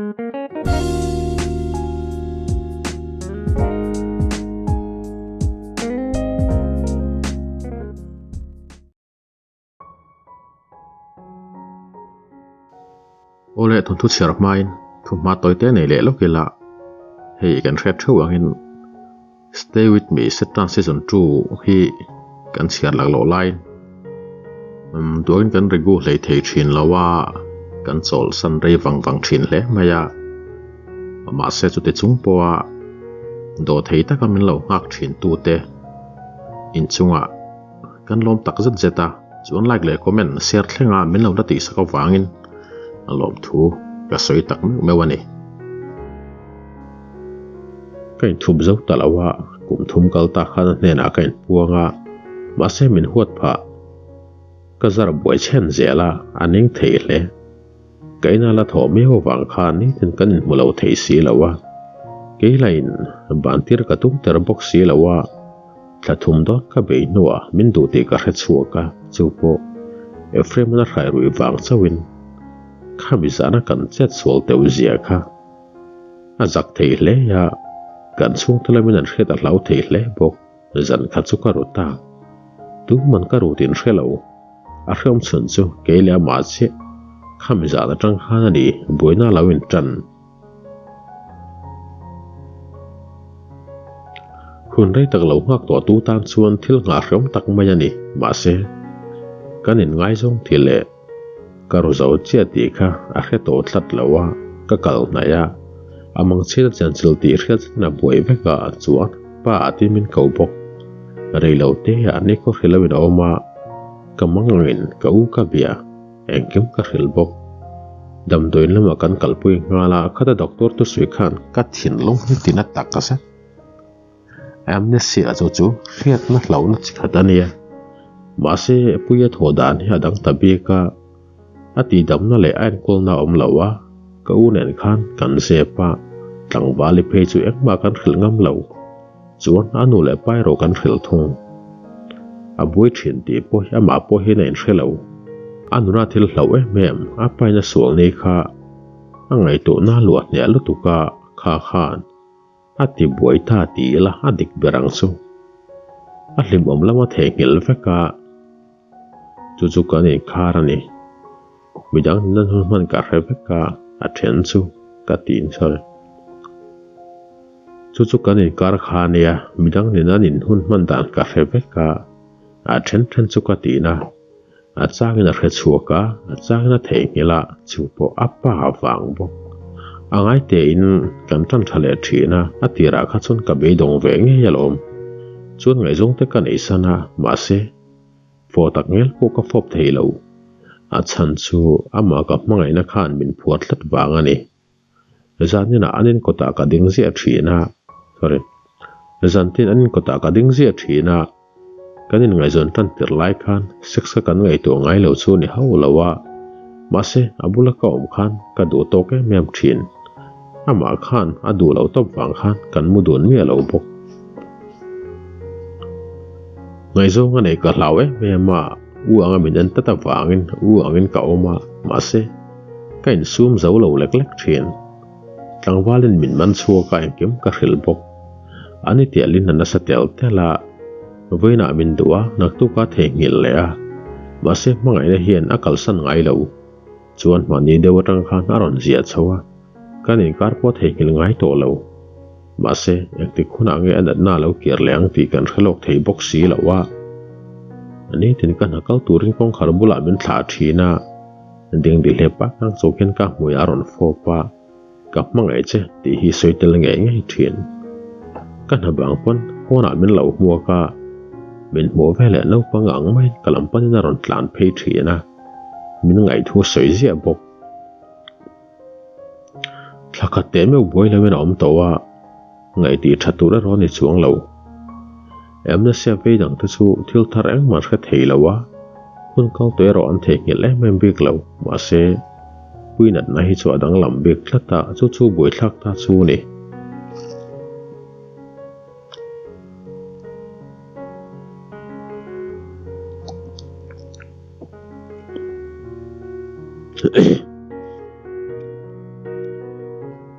Awle thawnthu chhiar hmain thuhma tawite nei leh lawk ila hei kan hriat theuh angin Stay with me Satan season 2 hi kan chhiar lak loh laiin umm duakin kan regu hlei thei thin lo a kan chawlhsan rei vang vang thin hle mai a mahse chuti chung pawha dawhthei taka min lo nghak thin tute inchungah Kan lawm tak zet zet a, chuan like leh comment share thlenga min lo la tihsak avangin a lawmthu ka sawi tak meuh meuh a ni. Ka inthup zo ta lo a, kum thum kal ta khan a hnenah ka inpuang a, mahse min huat phah. Ka zar buai chhen zel a, a ning thei hle. Ka ina la thawh miau avang khan nitin kan inhmu lo thei si lo a, kei lain bantir ka tum ter bawk si lo a, thla thum dawn ka bei hnuah min duh tih ka hre chhuak a, chu pawh Ephraim-a hrai ruih vang chauhin khami zana kan chet sual teuh zia kha a zak thei hle a, kan chhungte lamin an hriat a hlau thei hle bawk. Zan kha chu ka rut a, tuman ka rut in hre lo. A hreawm chhun chu kei leh amah chiah khami zan atang khan a ni buaina lo in tan. Hun rei tak lo nghak tawh tu tan chuan thil nghah hreawm tak mai a ni. Mahse, kan in ngaizawng thil leh ka ru zo chiah tih kha a hre tawh tlat lo a, ka kal hnaih a, a mangchhir chanchil tih hriat zetin a buai vek a, chuan pa a ti min ko bawk. Rei lo te ah ni khaw hrilh lo in a awm a, ka mangangin ka u ka bia, engkim ka hrilh bawk. Damdawiin lamah kan kalpui nghal a, khata doctor thusui khan ka thinlung hi tina tak zet. Amnesia chu chu hriatna hlauhna chi khat a nia. Mahse, Puia thawh dan hi a dang ta bik a, a tihdamna leh a enkawlna a awm lo a, ka u nen khan kan zep a, tlangvali phei chu engmah kan hrilh ngam lo. Chuan a nu leh pa erawh kan hrilh thung. A buai thin tih pawh hi amah pawh hian a inhre lo. A nuna thil hlauh em em, a pain a sual ni kha a ngaihtuahna a luah hniah lutuk a, kha khan A ti buai ta ti ila a dik ber ang chu. A hlimawm lama theihnghilh vek a, chu chu kan inkhar a ni. Midang nuna hun hman ka hre vek a, a then chu ka ti in sorry. Chu chu kan inkar kha a nia, midang nena an inhun hman dan ka hre vek a, a then then chu ka ti na. A changin a hre chhuak a, a changin a theihnghilh a, chu pawh a pa vang bawk. A ngai tein kan tan tha leh thin a, a tirah kha chuan ka beidawng ve ngei alawm. Chuan ngaihzawng te ka nei san a, mahse, fawh tak ngel pawh ka fawp thei lo. A chhan chu amah ka hmangaihna khan min phuar tlat vang a ni. Zaninah an inkawtah ka ding ziah thin a, sorry, zantin an inkawtah ka ding ziah thin a, kan inngaihzawn tan tir lai khan sex kha kan ngaihtuah ngai lo chu ni hauh lo a, mahse a bula ka awm khan ka duh tawk em em thin. Amah khan a duh loh tawp vang khan kan mu dun miah lo bawk. Ngaihzawng a neih ka hlau em em a, u anga min en tlat avangin u angin ka awm a, mahse, Ka insum zo lo lek lek thin. Tlangvalin min man chhuak a engkim ka hrilh bawk. Ani tialin a nasa tel tel a, vawiinah min duh a, naktuka theihnghilh leh a. Mahse hmangaihna hian a kalsan ngai lo. Chuan hmahni deuh atang khan a rawn ziah chho a, kan inkar pawh theihnghilh ngai tawh lo. Mahse engtik hunah nge a natna a lo kir leh ang tih kan hre lawk thei bawk si lo a. Nitin ka hna kal turin kawngkhar bulah min thlah thin a. Dingdi hle pak ang chu khian ka hmui a rawn fawp a, ka hmangaih che tih hi sawi tel ngei ngei thin. Ka hna bang pawn pawnah min lo hmuak a, min hmuh veleh naupang ang maiin ka lam panin a rawn tlan phei thin a, min ngaihthu sawi ziah bawk. Thla khat teh meuh buai loin a awm tawh a, ngaihtih tha tur erawh a ni chuang lo. Amnesia vei dang te chu thil thar engmah hre thei lo a, hun kal tawh erawh an theihnghilh em em bik lo. Mahse, puinatna hi chu a danglam bik tlat a, chu chu buaithlak ta chu a ni.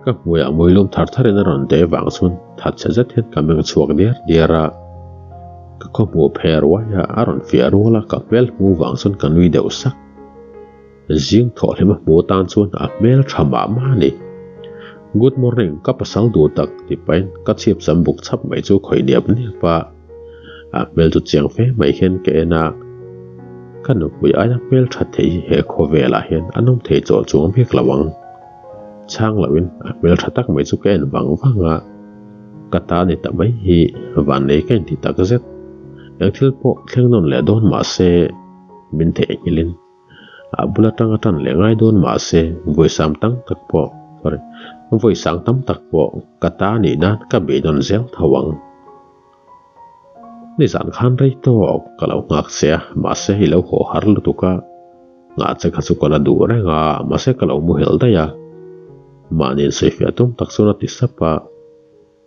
Ka hmuiah muilum thar tharin a rawn deh vang chuan thatchhe zet hian ka meng chhuak diar diar a. Ka khawhmuh phe ruai a, a rawn fiah rual a, ka hmel hmu vang chuan ka nui deuh sak. Zing thawhhlima hmu atan chuan a hmel tha mah mah a ni. Good morning, ka pasal duh tak ti pahin ka chhip sam buk chhap mai chu khawih niap niap a. A hmel chu chiang fe mai hian ka en a, ka nupui aia hmel tha thei hi he khawvelah hian a nawm thei chawl chuang bik lo ang. Chhang loin a hmel tha tak mai chu ka en vang vang a, ka ta ni ta mai hi vannei ka inti tak zet. Eng thil pawh thleng nawn leh dawn mah se min theihnghilhin A bul atanga tan leh ngai dawn mah se vawisam tam tak pawh sorry vawisang tam tak pawh ka ta nih nan ka beidawn zel tho ang. Nizan khan rei tawk ka lo nghak che a, mahse i lo haw har lutuk a, nghah che kha chu ka la duh reng a, mahse ka lo muhilh daih a. Mahni insawifiah tum tak chuan a ti sap a.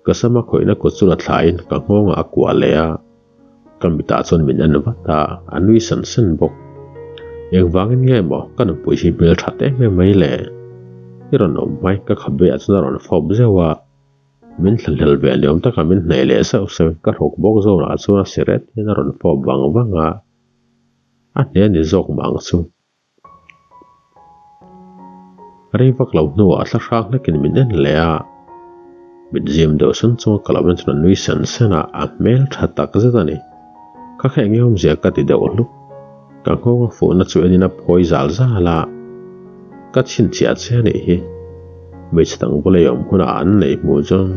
Ka sama khawihna kut chu la thlaiin ka nghawngah a kuah leh a, ka mitah chuan min en vat a, a nui san san bawk. Engvangin nge maw ka nupui hi hmel that em em mai le? I rawn awm hmai ka khap veah chuan a rawn fawp zeuh a, min thlahlel ve ni awm taka min hnaih leh zauh zauhin ka hlawk bawk zawnah chuan a siret hian a rawn fawp vang vang a, a hne a ni zawk mah ang chu. Rei vak lo hnuah thla hrang hlekin min en leh a, mit zim deuh sun chunga ka lo en chuan a nui sen sen a, a hmel tha tak zet a ni. Ka kha eng awmzia ka ti deuh hluk. Ka nghawng a fuhna chu enin a phawi zal zal a, ka chhinchhiah che a nih hi. Hmeichhe dang bula i awm hunah an neih hmuh chuan.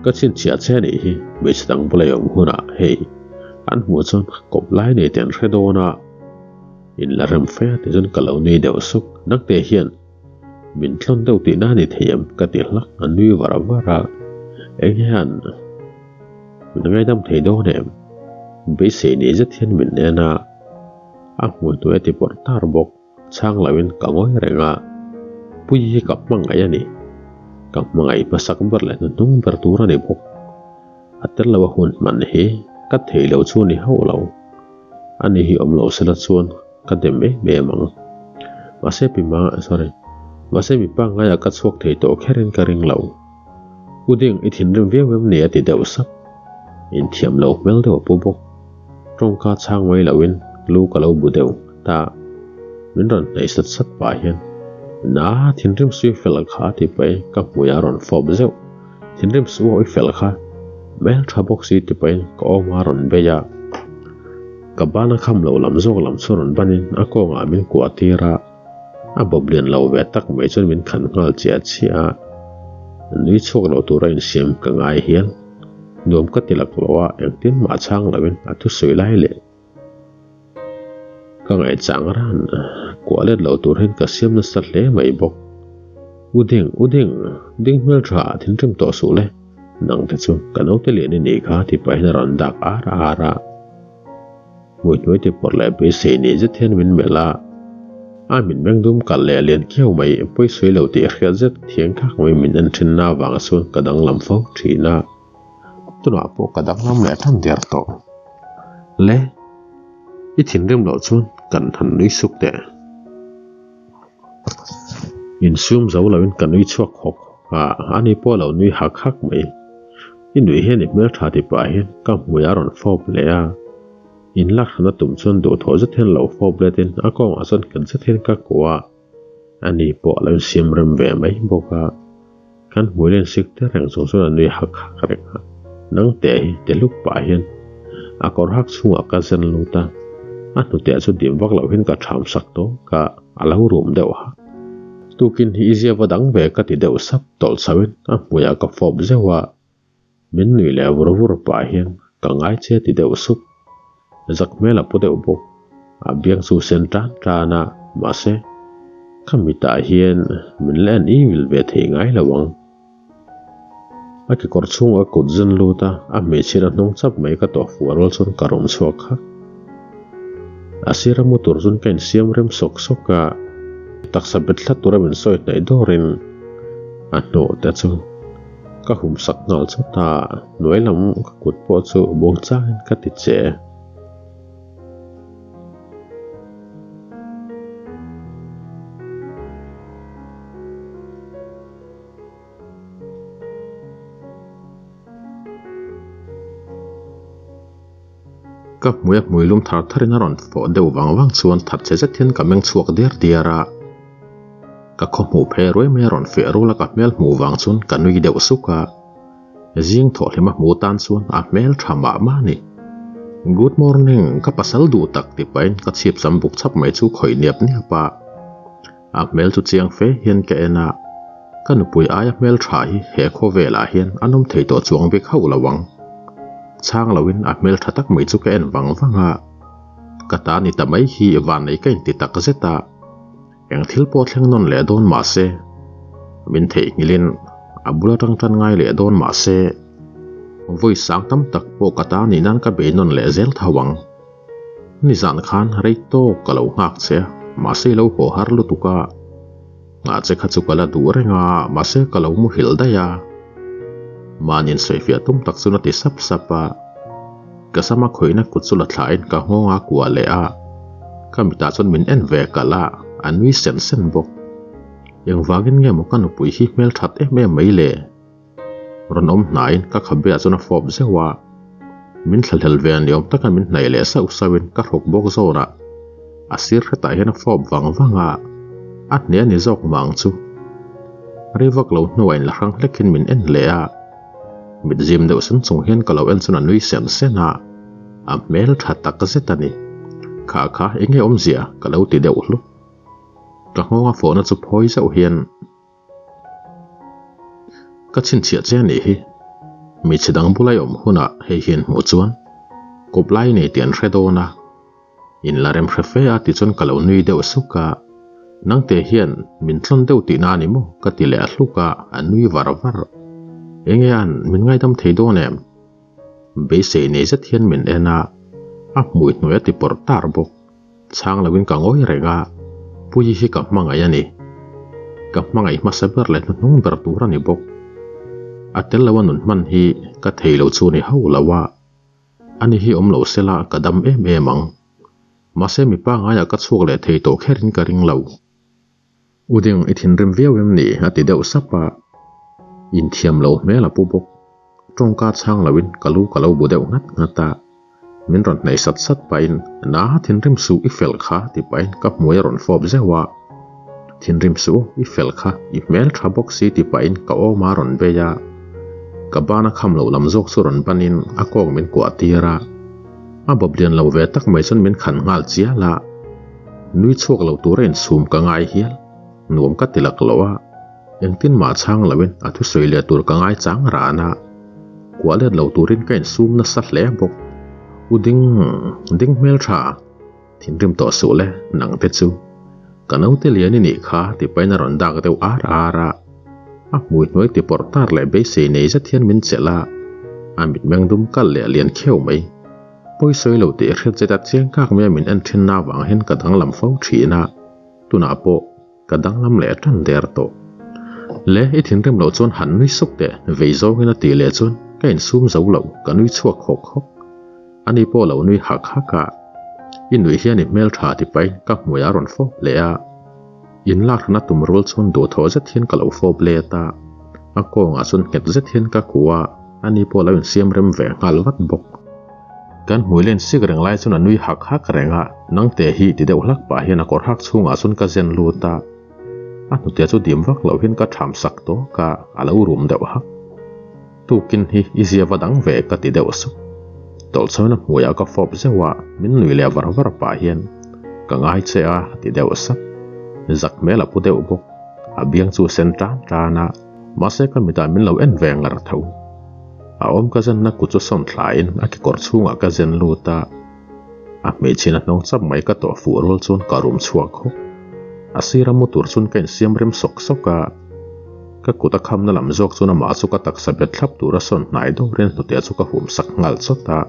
Ka chhinchhiah che anih hi hmeichhe dang bula i awm hunah hei an hmuh chuan kawp lai nei te an hre dawn a, in la rem fe a ti chuan ka lo nui deuh suk. Nangte hian min tlawn deuh tihna a ni thei em ka ti hlak a nui var var a, eng hian min ngaidam thei dawn em? Beisei ni zet hian min en a. A hmui hnuai a ti pawrh tar bawk. Chhang loin ka ngawi reng a, Puii hi ka hmangaih a ni. Ka hmangaih hmasak ber leh hnuhnung ber tur a ni bawk. A tel lo a hun hman hi ka thei lo chu a ni hauh lo. Ani hi awm lo sela chuan ka dem em em ang. Mahse pima, sorry, mahse mipa ngaiah ka chhuak thei tawh kherin ka ring lo. U Ding, i thinrim viau em ni? a ti deuh sap. Inthiam lo hmel deuh a pu bawk. Tawngka chhang mai loin lu ka lo bu deuh nghat a. Min rawn hnaih sat sat pah hian, Na, thinrim sui fel kha a ti paih ka hmui a rawn fawp zeuh. Thinrim su awi fel kha, hmel tha bawk si ti pahin ka awm a rawn bei a. Ka bana kham loh lam zawk lam chu rawn banin a kawngah min kuah tir a. A bawp lian lo ve tak mai chuan min khan nghal chiah chiah a, nui chhuak lo tura insiam ka ngai hial. Nuam ka ti lak lo a, engtin mah chhang loin a thusawi lai leh ka ngaihchang ran kuah let lo tur hian ka siam nasa hle mai bawk. U Ding, U Ding, ding hmel tha thinrim tawh suh le, nang te chu ka naute lian i nih kha ti pahin a rawn dak ar ar a. Hmuihnuai ti pawrh leh beisei ni zet hian min melh a, a mitmeng dum kalh leh lian khiau mai pawisawi lo tih hriat zet thiang khak mai min en thin na avang chuan ka danglam fo thin a, tunah pawh ka danglam leh tan der tawh. Le, i thinrim loh chuan kan han nui suk teh. Insum zo loin ka nui chhuak hawk hawk a, ani pawh a lo nui hak hak mai. I nuih hian i hmeltha ti pah hian ka hmui a rawn fawp leh a, in lak hran a tum chuan duhthawh zet hian lo fawp letin a kawngah chuan nghet zet hian ka kuah a, ani pawh a lo insiam rem ve mai bawk a. Kan hmui len sik te reng chung chuan a nui hak hak reng a, nang teh hi ti hluk pah hian a kawr hak chhungah ka zen lut a, a hnute chu dim vak loh hian ka ṭham sak tawk a, a lo rum deuh hak. Tukin hi i zia va dang ve ka ti deuh sap tawlh chhoin a hmuiah ka fawp zeuh a, min nuih leh vur vur pah hian ka ngai che ti deuh sup. Zak hmel a pu deuh bawk, a biang chu sen tan tan a, mahse ka mitah hian min la en evil ve thei ngai lo ang. A kekawr chhungah a kut zen lut a, a hmeichhiat a hnung chap mai ka tawh fuh rual chuan ka rawm chhuak hak. A sira mu tur chuan ka insiam rem sawk sawk a, taksa bet hlat tura min sawi hnaih dawrin a hnawh te chu. Ka hum sak nghal chawt a, hnuai lam ka kut pawh chu buang changin ka ti che. Ka hmui a hmui lum thar tharin a rawn fawh deuh vang vang chuan that che zet hian ka meng chhuak diar diar a. Ka khaw hmuh phei ruai mai a rawn fiah rual a ka hmel hmuh vang chuan ka nui deuh suk a. Zing thawhhlima hmu tan chuan a hmel tha mah mah a ni. Good morning, ka pasal duh tak ti pahin ka chhip sam buk chhap mai chu khawih niap niap a. A hmel chu chiang fe hian ka en a, ka nupui aia hmel tha hi he khawvelah hian an awm thei tawh chuang bik hauh lo ang. Chhang loin a hmel tha tak mai chu ka en vang vang a, ka ta ni ta mai hi vannei ka inti tak zet a, eng thil pawh thleng nawn leh dawn mah se, min theihnghilhin a bula tang tan ngai leh dawn mah se, vawi sang tam tak pawh ka ta nih nan ka bei nawn leh zel tho ang. Nizan khan rei tawk ka lo nghak che a, mahse i lo haw har lutuk a. Nghah che kha chu ka la duh reng a, mahse ka lo muhil daih a. Mahniin sawifiah tum tak chuan a ti sap sap a. Ka sama khawihna kut chu la thlahin ka nghawng a kuah leh a. Ka mitah chuan min en ve kalh a, a nui sen sen bawk. Engvangin nge maw ka nupui hi hmelthat em em mai le? Rawn awm hnaiin ka khabeah chuan a fawp zeuh a, min thlahlel ve a ni awm taka min hnaih leh sauh sauhin ka hruk bawk zawnah a sir hretah hian a fawp vang vang a, a hne a ni zawk mah ang chu. Rei vak lo hnuah inla hrang hlekin min en leh a, mit zim deuh sen chung hian ka lo en chuan a nui sen sen a, a hmel tha tak zet a ni. Kha kha enge awmzia ka lo ti deuh hluk. Ka nghawng a fawhna chu phawi zauh hian. Ka chhinchhiah che anih hi. Hmeichhe dang bula i awm hunah hei hian hmuh chuan kawp lai nei tih an hre dawn a. In la rem hre fe a ti chuan ka lo nui deuh suk a. Nangte hian min tlawn deuh tihna a ni maw? ka ti leh a hluk a, a nui var var. Enge an min ngaidam thei dawn em? Beisei nei zet hian min en a, a hmui hnuai a ti pawrh tar bawk. Chhang loin ka ngawi reng a, Puii hi ka hmangaih a ni. Ka hmangaih hmasa ber leh hnuhnung ber tur a ni bawk. A tel lo a nun hman hi ka thei lo chu ni hauh lo a, ani hi awm lo sela ka dam em em ang. Mahse mipa ngaiah ka chhuak leh thei tawh kherin ka ring lo. U Ding, i thinrim viau em ni? a ti deuh sap a. Inthiam lo hmel a pu bawk. Tawngka chhang loin ka lu ka lo bu deuh nghat nghat a. Min rawn hnaih sat sat pahin, Na, thinrim suh, i fel kha, ti pahin ka hmui a rawn fawp zeuh a. Thinrim suh, i fel kha, i hmel tha bawk si, ti pahin ka awm a rawn bei a. Ka ban a kham loh lam zawk chu rawn banin a kawng min kuah tir a. A bawp lian lo ve tak mai chuan min khan nghal chial a. Nui chhuak lo tura insum ka ngai hial, nuam ka ti lak lo a, engtin mah chhang loin a thusawi leh tur ka ngai chang ran a, kuah let lo turin ka insum nasa hle bawk. U ding, ding hmel tha, thinrim tawh suh le, nang te chu. Ka naute lian i nih kha ti pahin a rawn dak deuh ar ar a, a hmui hnuai ti pawrh tar leh beisei nei zet hian min chelh a, a mitmeng dum kalh leh lian kheuh mai. Pawi sawi lo tih hriat zet a chiang kak mai a min en thin na avang hian ka danglam fo thin a, tunah pawh ka danglam leh tan der tawh. Le, i thinrim loh chuan han nui suk teh, vei zawngin a tih leh chuan ka insum zo lo, ka nui chhuak hawk hawk. Ani pawh lo nui hak hak a, i nuih hian i hmel tha ti pahin ka hmui a rawn fawp leh a. In lak hrana tum rual chuan duhthawh zet hian ka lo fawp let a, a kawngah chuan nghet zet hian ka kuh a, Ani pawh lo insiam rem ve nghal vat bawk. Kan hmui len sik reng lai chuan a nui hak hak reng a, nangte hi ti deuh hlak pah hian a kawr hak chhungah chuan ka zen lut a. A hnute chu dim vak loh hian ka tham sak tawk a, a lo rum deuh hak. Tukin hi i zia va dang ve ka ti deuh sup. Tawlh chhoin a hmuiah ka fawp zeuh a, min nui leh var var pah hian ka ngai che a ti deuh sap. Zak hmel a pu deuh bawk. A biang chu a sen tan tan a. Mahse ka mitah min lo en ve ngar tho. A awm ka zenna kut chu sawn thlaiin a kekawr chhungah ka zen lut a. A hmeichhin a hnawng chap mai ka tawh fuh rual chuan ka rum chhuak hawk. A sira mu tur chuan ka insiam rem sawk sawk a. Ka kut a khamna lam zawk chuan amah chu ka taksa bet thlap tura sawn hnai dawrin hnute chu ka hum sak nghal chawt a.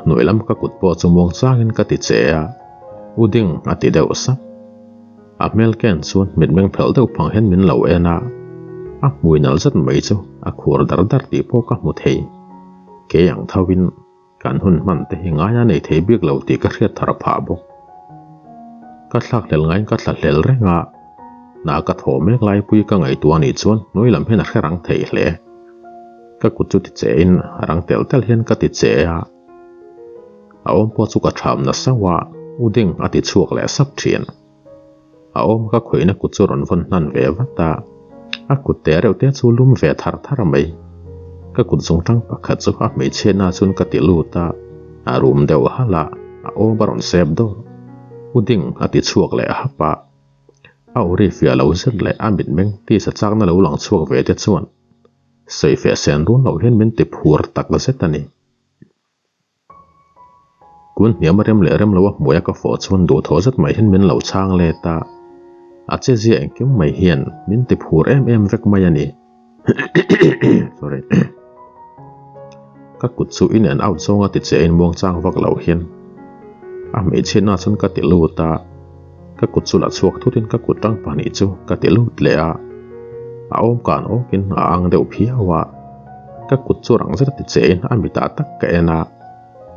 Hnuai lam ka kut pawh chu muang changin ka ti che a, U ding a ti deuh sap. A hmel ken chuan mitmeng phelh deuh phang hian min lo en a. A hmui nalh zet mai chu a khur dar dar tih pawh ka hmu thei. Kei ang tho in kan hun hman te hi ngaia nei thei bik lo tih ka hriat thar phah bawk. Ka thlak hlel ngaiin ka thla hlel reng a, hna ka thaw mek laipui ka ngaihtuah anih chuan hnuai lam hian a hre rang thei hle. Ka kut chu ti che in rang telh telh hian ka ti che a. A awm pawh chu ka tham na sauh a, U Ding a ti chhuak leh sap thin. A awm ka khawihna kut chu rawn vawn hnan ve vat a, a kut te reuh te chu lum ve thar thar mai. Ka kut zungtang pakhat chu a hmeichhiatna chuan ka ti lut a, a rum deuh halh a, a awm a rawn sep dawr. U Ding a ti chhuak leh hap a. A uri fiah lo zet leh a mitmeng tisa chakna lo lang chhuak ve te chuan sawifiah sen run loh hian min ti phur tak zet a ni. Kun hniam a rem leh rem lo a hmuaia ka fawh chuan duhthawh zet mai hian min lo chhang let a, a che zia engkim mai hian min ti phur em em vek mai a ni. Sorry. Ka kut chu in and out zawnga ti che in muang chang vak lo hian a hmeichhiatna chuan ka ti lut a, ka kut chu la chhuak thutin ka kut tang pahnih chu ka ti lut leh a, a awm kan awkin a ang deuh phiau a. Ka kut chu rang zet a ti che in a mitah tak ka en a,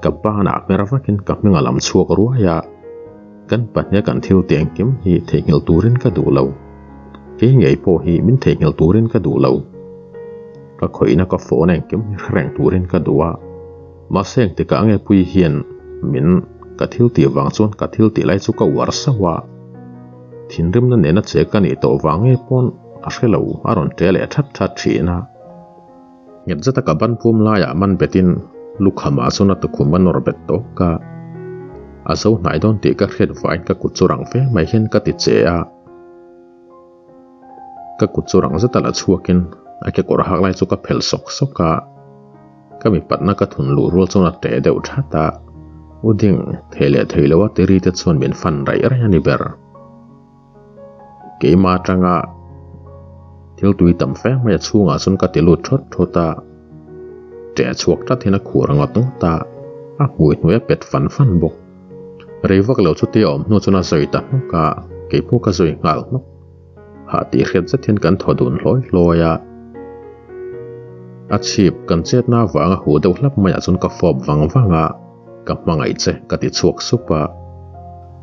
ka banah hmer vakin ka hming a lam chhuak ruai a, kan pahnia kan thil tih engkim hi theihnghilh turin ka duh lo. Kei ngei pawh hi min theihnghilh turin ka duh lo. Ka khawihna ka phone engkim hi hre reng turin ka duh a, mahse engtikah nge pui hian min ka thil tih vang chuan ka thil tih lai chu ka uar sauh a, thinrimna nena che ka nih tawh vang nge pawn ka hre lo a rawn ṭe leh that that thin a. Nghet zeta ka ban pum laiah man betin lukhamah chuan a tukhum a nawr bet tawk a, a zo hnai dawn tih ka hriat vaiin ka kut chu rang fe mai hian ka ti che a. Ka kut chu rang zeta la chhuakin a kekawr hak lai chu ka phelh sawk sawk a, ka mipatna ka thun luh rual chuan a ṭeh deuh that a, U Ding, thei leh thei loa ti ri te chuan min fan raih raih a ni ber. Keimah atanga thil tui tam fe mai a chhungah chuan ka ti lut thawt thawt a, ṭeh chhuak tat hian a khur ngawt ngawt a, a hmui hnuai a pet fan fan bawk. Rei vak lo chutia awm hnu chuan a zawi ta hnawk a, kei pawh ka zawi nghal hnawk. Hah tih hriat zet hian kan thaw dun hlawi hlawi a, a chhip kan chetna avanga huh deuh hlap maiah chuan ka fawp vang vang a. Ka hmangaih che ka ti chhuak sup a,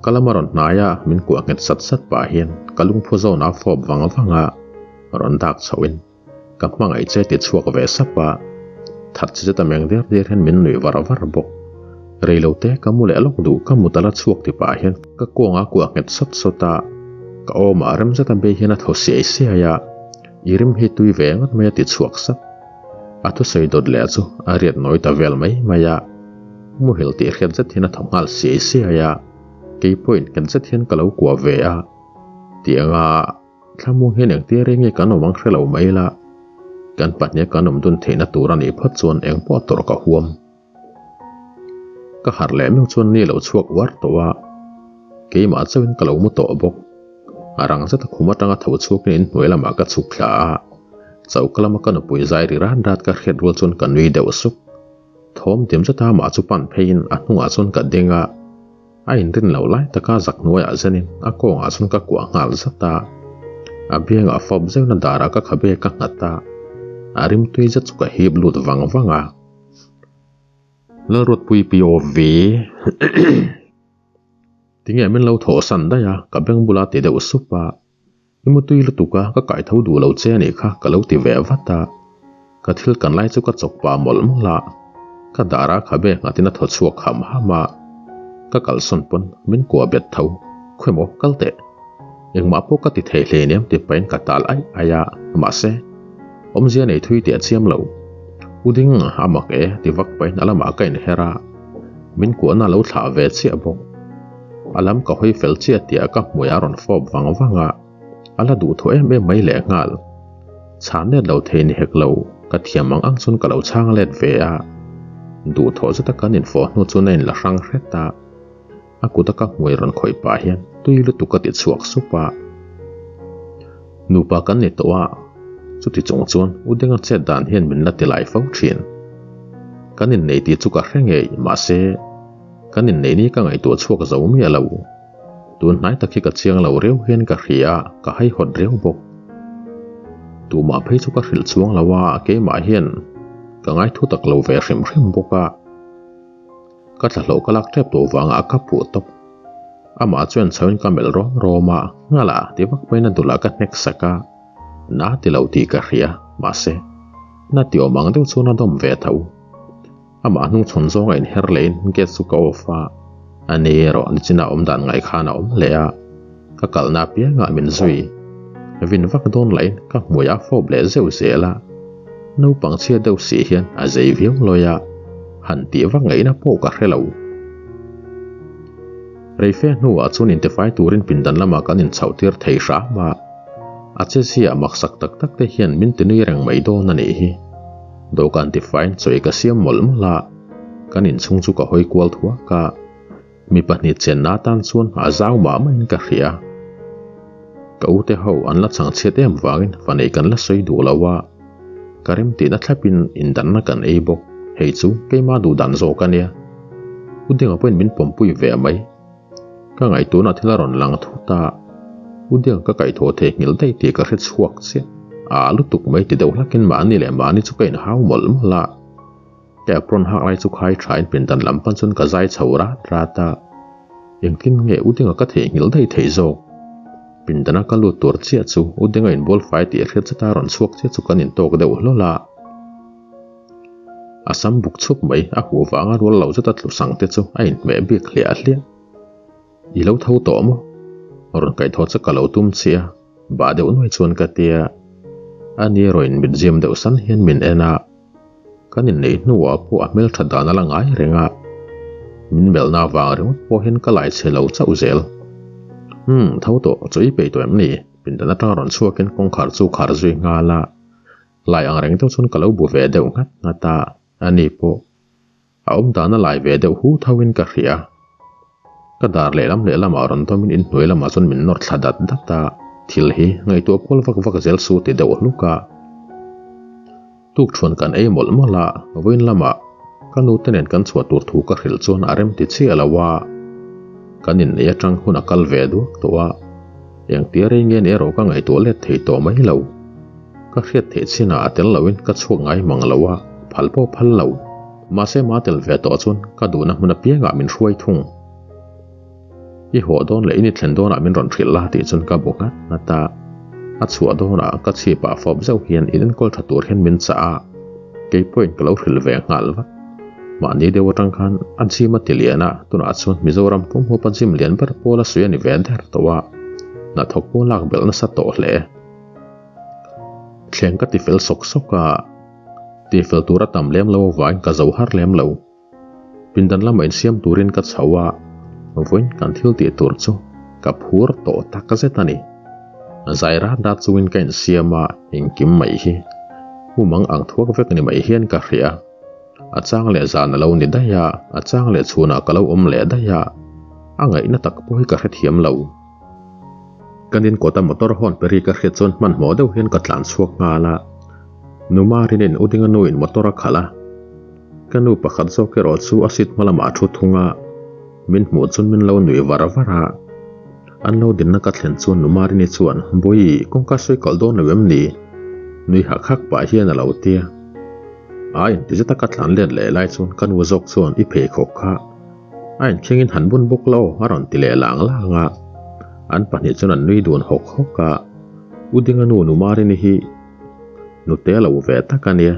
ka lama rawn hnai a min kuah nghet sat sat pah hian ka lungphu zawn a fawp vang vang a, rawn dak chhoh in ka hmangaih che ti chhuak ve sap a, that chi zet a meng der der hian min nuih var var bawk. Reilo te ka mu leh lawk duh ka mut a la chhuak ti pah hian ka kawng a kuah nghet sawt sawt a, ka awmah rem zet a bei hian a thaw siai siai a, i rim hi tui ve ngawt mai a ti chhuak sap. A thusawi dawt leh chu a riat nawi ta vel mai mai a, muhil tih hriat zet hian a thaw nghal siai siai a, kei pawhin nghet zet hian ka lo kuah ve a, tih anga thlamuang hian engtia reng nge kan awm ang hre lo mai ila, kan pahniha kan awm dun theihna tur a nih phawt chuan engpawh tawrh ka huam. Ka harh leh meuh chuan ni lo chhuak uar tawh a, keimah chauhin ka lo mu tawh bawk. A rang zeta khum atanga tho chhuakin inhnuai lamah ka chhuk thla a, choka lama ka nupui zai ri rat rat ka hriat rual chuan ka nui deuh sup. Thawm dim zeta amah chu pan pheiin a hnungah chuan ka ding a, a inrin loh lai taka zak hnuaiah zenin a kawngah chuan ka kuah nghal zat a, a biangah fawp zeuhna darah ka khabe ka nghat a, a rimtui zet chu ka hip lut vang vang a. Lalruatpui POV Tinge min lo thawh san daih a, ka beng bula ti deuh sup a, I mutui lutuk a, ka kai tho duh lo che anih kha ka lo ti ve vat a, ka thil kan lai chu ka chawk pah mawlh mawlh a, ka dar a khabe nghatin a thaw chhuak ham ham a, ka kalsawn pawn min kuah bet tho, Khawimaw kal teh, engmah pawh ka ti thei hleinem ti pahin ka tal aih aih a, mahse. Awmzia nei thui teh a chiam lo. U ding a mak e ti vak pahin a lamah ka inher a, min kuahna a lo thlah ve chiah bawk. A lam ka hawi fel chiah tih ah ka hmui a rawn fawp vang vang a, a la duh thaw em em mai lehnghal. Chhan let lo thei ni hek lo, ka thiam ang ang chuan ka lo chhang let ve a. Duh thaw zeta kan infawh hnu chuan a inla hrang hret a. A kuta ka hmui rawn khawih pah hian tui lutuk a ti chhuak sup a. Nupa kan ni tawh a, chuti chung chuan U Denga chet dan hian min la ti lai fo thin. Kan innei tih chu ka hre ngei, mahse, kan innei ni ka ngaihtuah chhuak zo miah lo. Tun hnai tak hi ka chiang lo riau hian ka hria a, ka haihawt riau bawk. Tumah phei chu ka hrilh chuang lo a, keimah hian ka ngai thu tak lo ve hrim hrim bawk a. Ka thlahlawh ka lak tep tawh vangah ka puh tawp. Amah chuan chhoin ka melh rawm rawm a, Nghala ti vak maiin a dulah ka hnek sak a, na ti lo tih ka hria, mahse, na ti awm ang deuh chuan a dawm ve tho. Amah hnung chhawn zawng a inher lehin gate chu ka off a, a ni erawh nichinah awm dan ngaih khan a awm leh a, ka kalna apiangah min zui. Vin vak dawn lahin ka hmui a fawp leh zeuh zel a, naupang chhia deuh si hian a zei viau lawi a, han tih vak ngaihna pawh ka hre lo. Reife hnuah chuan intifai turin pindan lamah kan inchhoh tir thei hram a, a che zia maksak tak tak te hian min tinui reng mai dawn a nih hi. Dawhkan tifaiin chawi ka siam mawlh mawlh a, kan inchhung chu ka hawi kual thuak a, mi pahnih chenna atan chuan a zau mah maiin ka hria. Ka ute ho an la chang chhiat em vangin fanei kan la sawi duh lo a, ka remtihna thlapin indanna kan ei bawk, hei chu keima duhdan zawk a nia. U Dinga pawhin min pawmpui ve mai. Ka ngaihtuahna thil a rawn lang thut a, U Diang ka kaihthawh theihnghilh daih tih ka hre chhuak chiah. A lutuk mai ti deuh hlakin mahni leh mahni chu ka inhau mawlh mawlh a. Ka apron hak lai chu khai thain pindan lam pan chuan ka zai chho rat rat a. Engtin nge U Dinga ka theihnghilh daih theih zawk? Pindana ka lut tur chiah chu U Dinga inbual fai tih hriat zeta rawn chhuak chiah chu kan intawk deuh hlawl a. A sam buk chhup mai, a huh vanga rual lo zeta tlu sang te chu a inhmeh bik hliah hliah. I lo tho tawh maw? Rawn kaihthawh chu ka lo tum chiah a, bah deuh nuai chuan ka tia. A ni erawh in mit ziam deuh san hian min en a, kan inneih hnuah pawh a hmeltha dan a la ngai reng a, min melhna avang ringawt pawh hian ka lai chhe lo chauh zel. Umm, tho tawh, chaw i peih tawh em ni? Pindan atanga rawn chhuakin kawngkhar chu khar zui nghal a. Lai ang reng deuh chuan ka lo bu ve deuh nghat nghat a, ani pawh a awm dan a lai ve deuh hu tho in ka hria. Ka dar lehlam lehlamah rawn dawmin inhnuai lamah chuan min nawr thla dat dat a, thil hi ngaihtuah kual vak vak zel su ti deuh hluk a. Tukṭhuan kan ei mawlh mawlh a, vawiin lamah ka nute nen kan chhuah tur thu ka hrilh chuan a rem ti chiah lo a, kan inneih aṭang hun a kal ve duak tawh a, engtia rei nge ni erawh ka ngaihtuah let thei tawh mai lo. Ka hriat theih chinah a tel loin ka chhuak ngai mang lo a, phal pawh phal lo. Mahse ma tel ve tawh chuan ka duhna hmun apiangah min hruai thung. I haw dawn leh in i thlen dawnah min rawn hrilh la tih chuan ka bu nghat nghat a. A chhuah dawnah ka chhipah fawp zeuh hian in enkawl tha tur hian min chah a, kei pawhin ka lo hrilh ve nghal vat. Mahni deuh atang khan a gym a ti lian a, tunah chuan Mizoram pum huapa gym lian ber pawl a sawi a ni ve der tawh a, hnathawk pawh lak belh nasa tawh hle. Thleng ka ti fel sawk sawk a, ti fel tur a tam lem lo avangin ka zo har lem lo. Pindan lamah insiam turin ka chho a, vawiin kan thil tih tur chu ka phur tawh tak zet a ni. Zai rat rat chungin ka insiam a, engkim mai hi mumang ang thuak vek ni mai hian ka hria. A chang leh zan a lo ni daih a, a chang leh chhunah ka lo awm leh daih a, a ngaihna tak pawh hi ka hrethiam lo. Kan in kawta motor hawn pe ri ka hriat chuan hmanhmawh deuh hian ka tlan chhuak nghal a, Nu Marinin U Dinga nu in motor a khalh a, ka nu pakhat zawk erawh chu a seat hma lamah a thu thung a, min hmuh chuan min lo nui var var a. An lo dinna ka thlen chuan Nu Marini chuan, Bawihi, kawngka sawi kalh dawn lo em ni? Nui hak hak pah hian a lo ti a. A inti zeta ka tlan let leh lai chuan ka nu zawk chuan i pheikhawk kha A inkhengin han bun bawk lo a rawn ti leh lang lang a, an pahnih chuan an nui dun hawk hawk a, U Dinga nu Nu Marini hi nute lo ve tak a nia,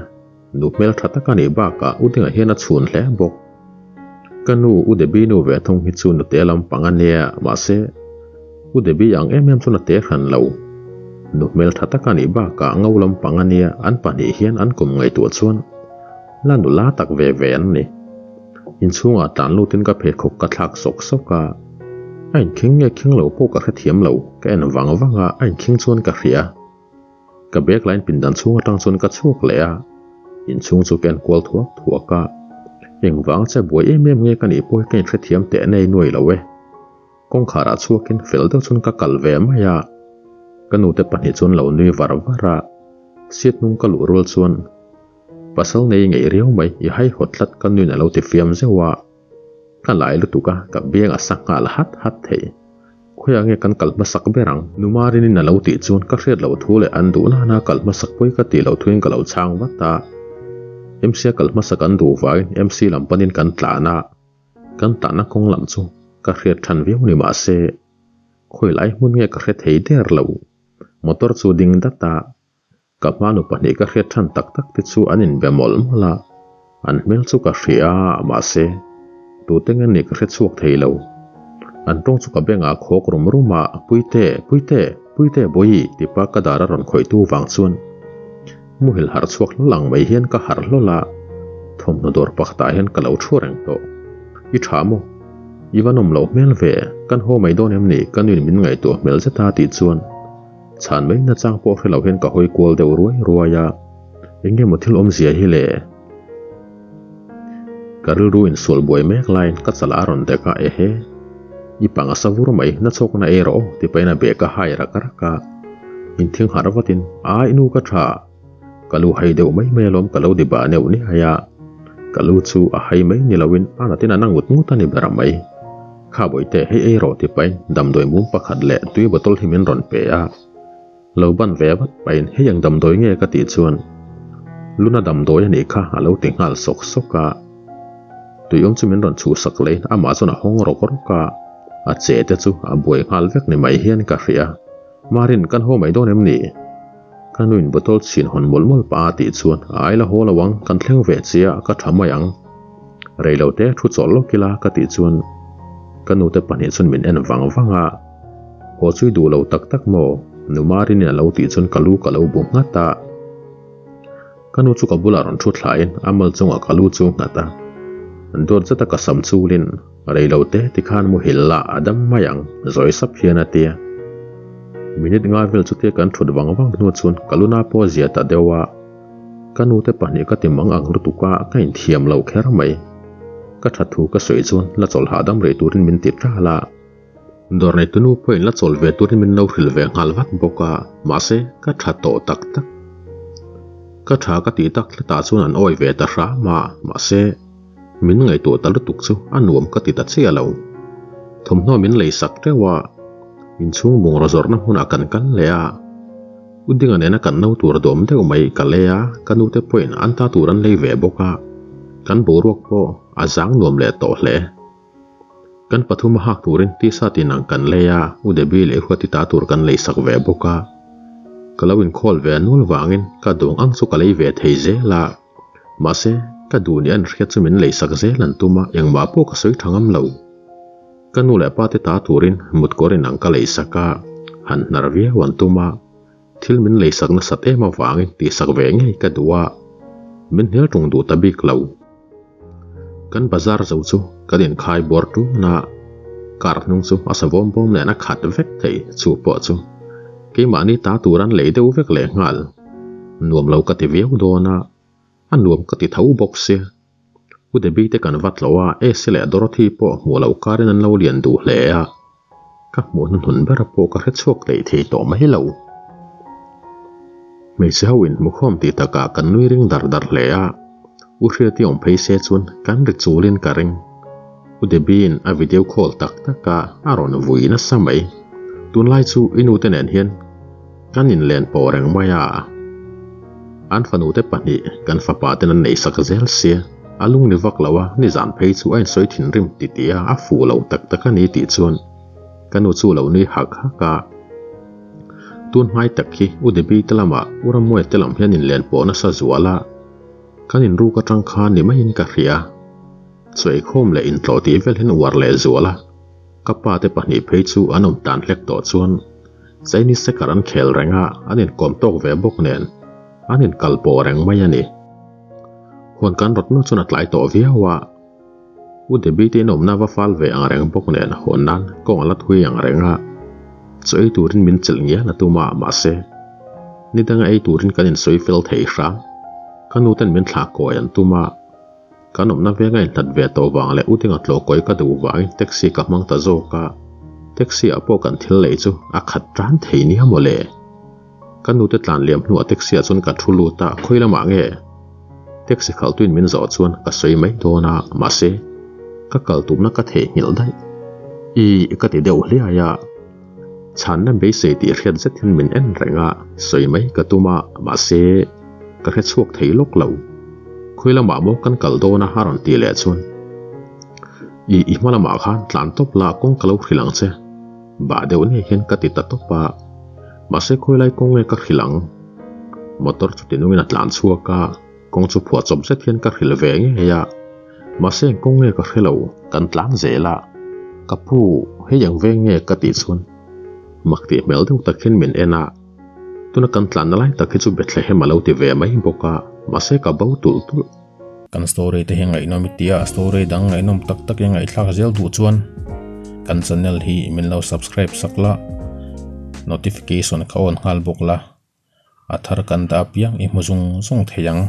nu hmeltha tak a nih bakah U Dinga hian a chhun hle bawk. Ka nu U Debbie nu ve thung hi chu nute lampang a nia, mahse U Debbie ang em em chuan a te hran lo. Nu hmeltha tak a nih bakah ngo lampang a nia, an pahnih hian an kum ngaihtuah chuan la nula tak ve ve an ni. Inchhungah tlan lutin ka pheikhawk ka thlak sawk sawk a, a inkhing nge khing lo pawh ka hrethiam lo, ka en vang vang a, a inkhing chuan ka hria. Ka bag line pindan chhung atang chuan ka chhuak leh a, inchhung chu ka en kual thuak thuak a, engvang che buai em em nge ka nih pawh hi ka inhrethiam teh nei nuai lo e. Kawngkharah chhuakin fel deuh chuan ka kal ve mai a, ka nute pahnih chuan lo nui var var a, seat hnung ka luh rual chuan Pasal nei ngeih riau mai, i haihawt tlat ka nuin a lo ti fiam zeuh a, ka lai lutuk a, ka biang a sa nghal hat hat thei. Khawiah nge kan kal hmasak ber ang? Nu Marinin a lo tih chuan ka hriat loh thu leh an duh nana kal hmasak pawi ka tih loh thuin ka lo chhang vat a. MC a kal hmasak an duh vangin MC lam panin kan tlan a, kan tlanna kawng lam chu ka hriat than viau ni mah se khawi lai hmun nge ka hre thei der lo. Motor chu ding dat a, ka hma nu pahnih ka hriat than tak tak te chu an inbe mawlh mawlh a, an hmel chu ka hria a mahse tute nge ni ka hre chhuak thei lo. An tawng chu ka bengah a khawk rum rum a, Puite, Puite, Puite Bawihi tipa ka dar a rawn khawihtu vang chuan Muhil harh chhuak hlawl ang mai hian ka harh hlawl a, thawmhnaw dawr pakhatah hian ka lo thu reng tawh. I tha maw? I va nawm loh hmel ve, kan haw mai dawn em ni? Ka nuin min ngaihtuah hmel zet a tih chuan chhan mai nachang pawh hre lo hian ka hawi kual deuh ruai ruai a, eng nge maw thil awmzia hi le? Ka rilru insual buai mek laiin ka chalah a rawn dek a, ehe, i pang a sa vur mai, na chhawkna ei rawh aw ti pahin a bag a hai rak rak a. Inthing harh vatin, Ai nu ka tha, ka lu hai deuh mai mai alawm ka lo di bah neuh niai a, ka lu chu a hai mai ni loin a natin a na ngut ngut a ni ber mai. Kha bawihte hei ei rawh ti pahin damdawi mum pakhat leh tui bottle hi min rawn pe a. Lo ban ve vat pahin hei ang damdawi nge ka tih chuan Luna damdawi a nih kha a lo ti nghal sawk sawk a. Tui awm chu min rawn chhuhsak leiin amah chuan a hawng rawk rawk a, a che te chu a buai nghal vek ni mai hian ka hria. Marin, kan haw mai dawn em ni? Ka nuin bottle chhin hawn mawlh mawlh pah a tih chuan a aila haw lo ang, kan thleng ve chia, ka tha mai ang. Rei lo te thu chawlh lawk ila ka tih chuan ka nute pahnih chuan min en vang vang a, Haw chu i duh lo tak tak maw? Nu Marinin a lo tih chuan ka lu ka lo bu nghat a. Ka nu chu ka bulah rawn thu thlain a mal chungah ka lu chu nghat a, dawt zeta ka sam chulin rei lo te tikhan muhil la a dam mai ang zawi sap hian a ti a. Minute ngai vel chutia kan thut vang vang hnu chuan ka luna pawh a zia ta deuh a, ka nute pahnih ka ti mang ang lutuk a ka inthiam lo kher mai. Ka that thu ka sawi chuan la chawlh hahdam rei turin min ti ṭal a. Dawr neitu nu pawhin la chawl ve turin min lo hrilh ve nghal vat bawk a, mahse ka tha tawh tak tak. Ka tha ka tih tak tlatah chuan an awi ve ta hram a, mahse min ngaihtuah ta lutuk chu a nuam ka ti ta chiah lo. Thawmhnaw min lei sak teuh a, inchhung bungraw zawrhna hmunah kan kal leh a, U Dinga nena kan no tur dawm deuh mai ka lei a, ka nute pawhin an ta tur an lei ve bawk a, kan boruak pawh a zang nuam leh tawh hle. Kan pathum a hak turin tisa tin ang kan lei a, U Debbie leh Huati ta tur kan lei sak ve bawk a. Ka lo inkhâwl ve nual vangin ka duang ang chu ka lei ve thei zel a. Mahse, ka duh nih an hriat chu min lei sak zel an tum a, engmah pawh ka sawi tha ngam lo. Ka nu leh pa te ta turin mutkawr in ang ka lei sak a, han hnar viau an tum a. Thil min lei sak nasat em avangin tihsak ve ngei ka duh a, min hnial ṭung duh ta bik lo. Kan bazar zo chu kan inkhai bawr tun a, car hnung chu a savawm bawm nen a khat vek thei chu pawh chu keimahni ta tur an lei deuh vek leh nghal. Nuam lo ka ti viau dawn a, a nuam ka ti tho bawk sia. U Debbie te kan va tlawh a, Esi leh Dorothy pawh hmuh loh karin an lo lian duh hle a, ka hmuh hnuhnun ber pawh ka hre chhuak daih thei tawh mai lo. Hmeichhe ho inhmukhawm tih takah kan nui ring dar dar hle a, U Hriati awm phei se chuan kan ri chulin ka ring. U Debbie-in a video call tak tak a, a rawn vui nasa mai. Tunlai chu i nute nen hian kan inlen pawh reng mai a. An fanute pahnih kan fapa ten an neihsak zel sia, a lung ni vak lo a, nizan phei chu a insawi thinrim titih a, a fuh lo tak tak a ni tih chuan ka nu chu lo nui hak hak a. Tun hmai tak hi U Debbie te lamah U Rammuai te lam hian inlen pawh nasa zual a, kan inruk atang khan ni maiin ka hria. Chaweikhawm leh intlawh tih vel hian uar leh zual a, ka pa te pahnih phei chu an awm tan hlek tawh chuan Chinese seker an khel reng a, an inkawm tawk ve bawk nen an inkal pawh reng mai a ni. Huan kan rawt meuh chuan a tlai tawh viau a, U Debbie te inawmna va fal ve ang reng bawk nen hawn nan kawng a la thui ang reng a, chaw ei turin min chelh ngial a tum a, mahse ni danga ei turin kan insawi fel thei hram. Ka nu ten min thlah kawi an tum a, kan awmna venga inhlat ve tawh vang leh U Dinga tlawh kawi ka duh vangin taxi ka hmang ta zawk a, taxi ah pawh kan thil lei chu a khat tan thei nia mawle. Ka nute tlan liam hnuah taxi ah chuan ka thu lut a, khawi lamah nge? Taxi khalhtuin min zawh chuan ka sawi mai dawn a, mahse ka kal tumna ka theihnghilh daih. Ih, ka ti deuh hliai a. Chhanna beisei tih hriat zet hian min en reng a, sawi mai ka tum a, mahse, ka hre chhuak thei lawk lo. Khawi lamah maw kan kal dawn a a rawn tih leh chuan, I i hma lamah khan tlan tawp la kawng ka lo hrilh ang che. Bah deuh nei hian ka ti ta tawp a, mahse khawi lai kawng nge ka hrilh ang? Motor chu tinungin a tlan chhuak a, kawng chu phuah chawp zet hian ka hrilh ve ngei a, mahse eng kawng nge ka hre lo. Kan tlan zel a, ka pu hei ang veng nge ka tih chuan mak tih hmel deuh tak hian min en a, tuna kan tlanna lai tak hi chu Bethlehem a lo ti ve mai bawk a, mahse ka bo tulh tulh. Kan story te hi ngaihnawm i tia story dang ngaihnawm tak tak i ngaihthlak zel duh chuan kan channel hi min lo subscribe sak la notification kha on nghal bawk la a thar kan dah apiang i hmu zung zung thei ang.